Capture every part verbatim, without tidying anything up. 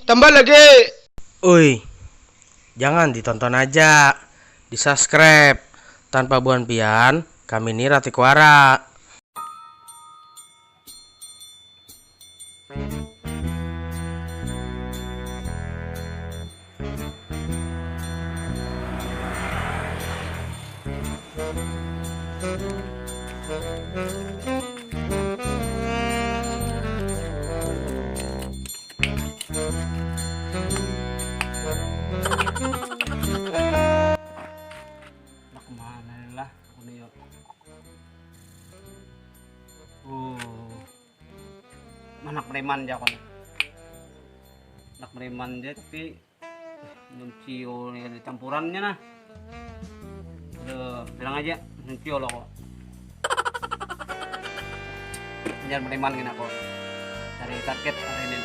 tambah lagi. Ui, jangan ditonton aja, di-subscribe. Tanpa buhan pian, kami ni Rati Kuara. Nah, kemana lah aku nih, yo? Oh, anak preman ja aku nih. Anak preman ja, tapi belum cio nih ada campurannya nah. Udah bilang aja, belum cio lo kok. Jangan preman gini aku. Cari target hari ini.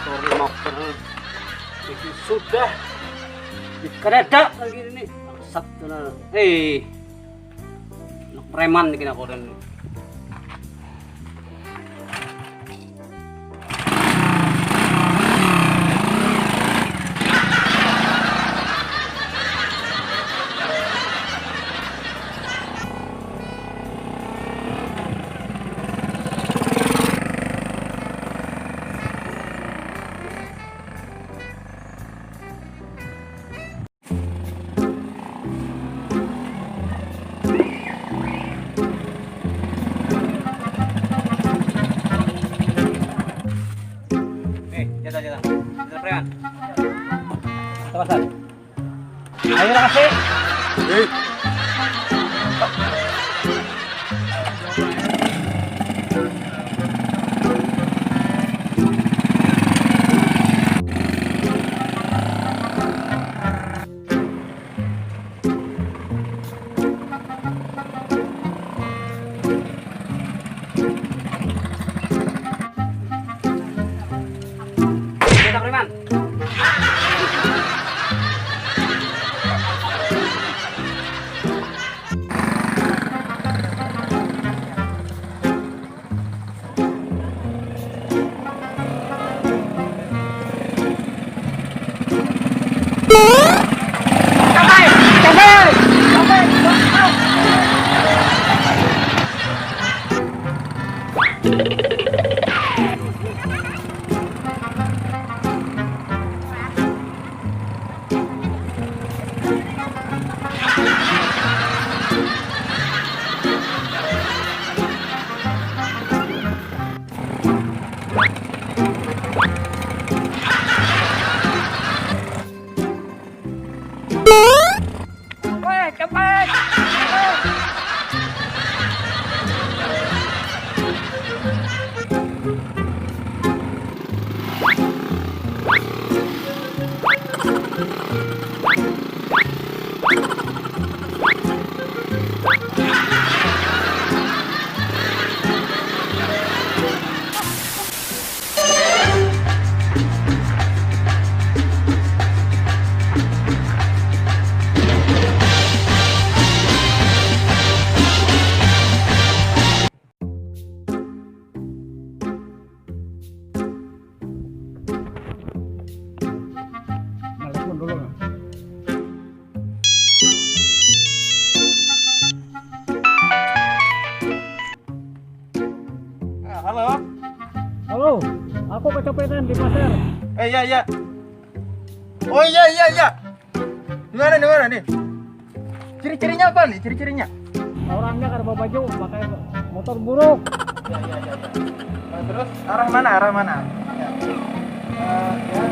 Sorry, motor. Ini sudah dikeredak lagi ini. Bangsat benar. Eh, anak preman bikin aku dan Eh, jatuh, jatuh. Jatuh, preman. Terus, Sar. Ayo, kasih. Eh. Weh, cepet! Nelpon dulu lah. Ah, halo. Halo, aku kecopetan di pasar. Eh, iya, iya. Oh, iya, iya, iya. Di mana, di mana nih? Ciri-cirinya apa nih? Ciri-cirinya? Orangnya kada bawa baju, pakai motor buruk. Ya, ya, ya, ya. Nah, terus arah mana? Arah mana? Ya. Eh, ya.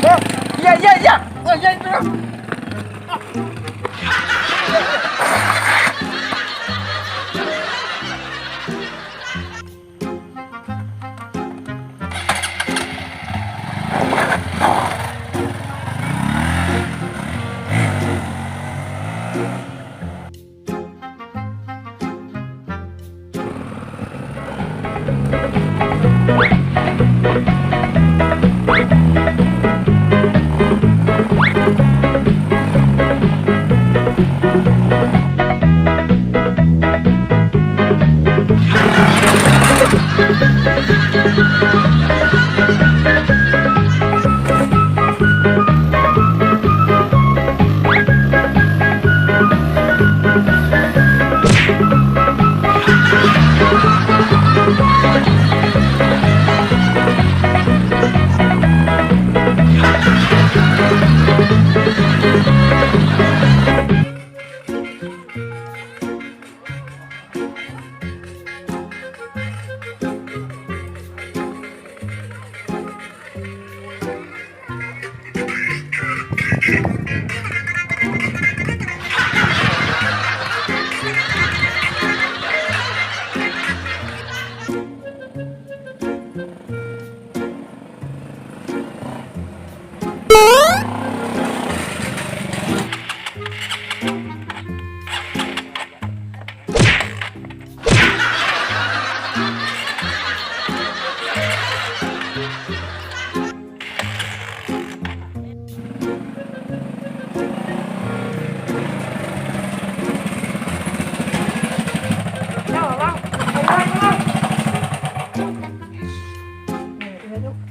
Oh, iya, iya, iya. Oh, iya, itu.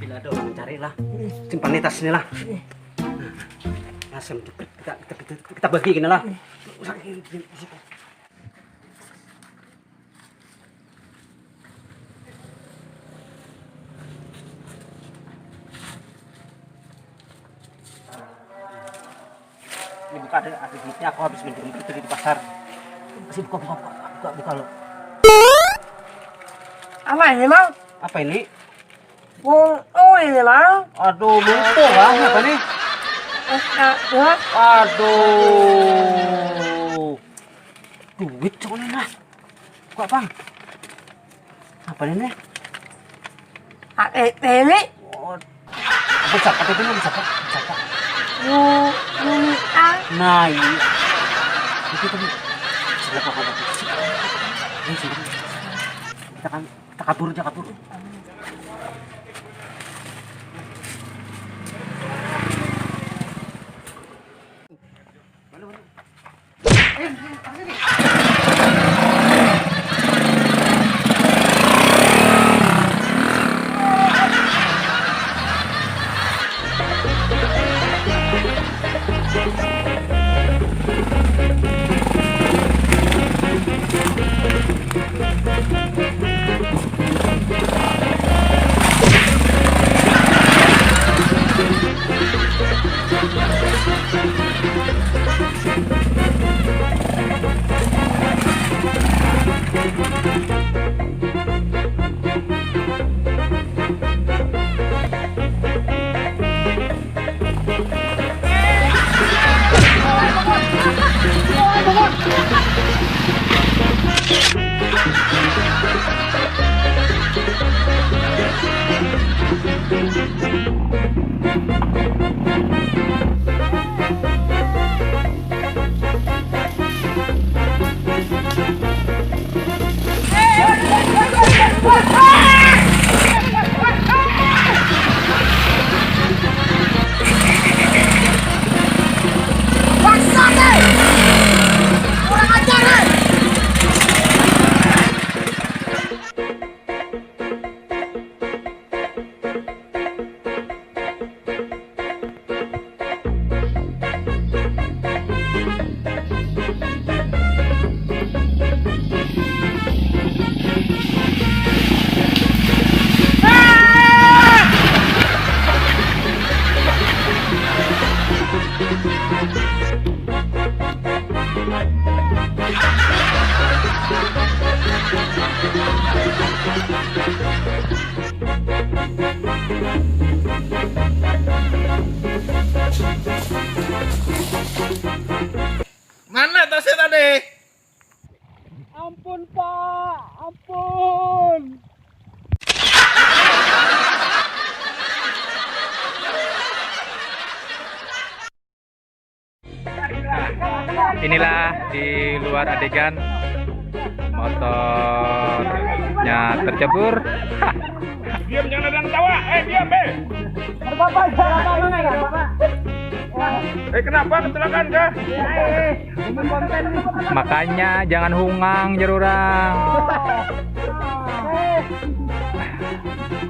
Bila ada orang mencari lah, simpan di tas sini lah. Nah, asam jepit. Kita, kita, kita, kita bagi gini lah. Ini buka deh, ada duitnya, aku habis minjem itu di pasar. Masih buka, buka, buka, buka, buka lo. Apa ini, Mang? Apa ini? Wong, oh, ini, Mang. Aduh, lupa, Bang. Apa nih? Es kacang. Aduh. Duit, cok, ini, Mas. Kok, Bang? Apa ini? Pakai tele. Oh. Apa siapa tadi, Bang? Siapa? Siapa? Yu, Yunita. Nah, iya. Itu tadi. Sudah, Bang, Bang. Ini sudah. Kita kan, kita kabur aja, kabur. Mana tasnya tadi? Ampun, Pak, ampun. Nah, inilah di luar adegan motornya Nah, tercebur. Diam, jangan ada yang ketawa. Eh, diam, eh. Ada apa-apa, ada apa-apa, ada apa-apa. Eh, kenapa, kecelakaan kah? Makanya jangan hungang, jar urang.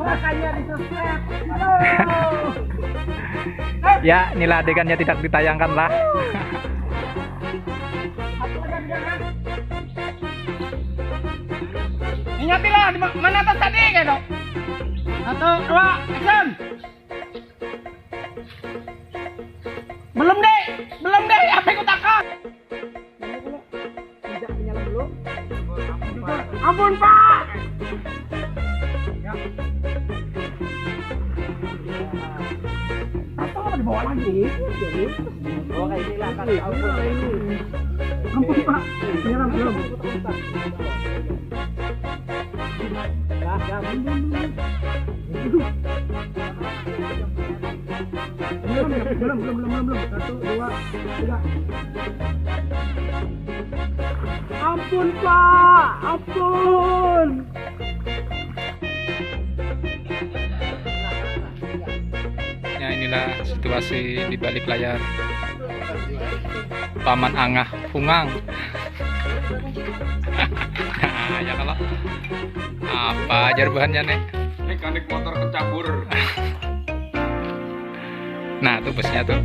Makanya di-subscribe. Ya, inilah adegannya tidak ditayangkan lah. Ingatilah, di ma-, mana tas tadi, kayak itu? Satu, dua, action. Belum, Dek. Belum, Dek. Apa yang kutakan? Tidak menyala belum? Ampun, Pak. Atau dibawa lagi? Jadi, oh, kayak ini lah, Kak. Ampun, Pak. Menyala belum? Ya, ya, belum, belum, belum. Belum, belum, belum, belum, belum, belum. Satu, dua, tiga. Ampun, Pak, ampun. Ya, inilah situasi di balik layar. Paman Angah Pungang. Nah, ya kalau apa ajar bahannya nih? Mekanik motor kecabur. Nah, tuh busnya tuh.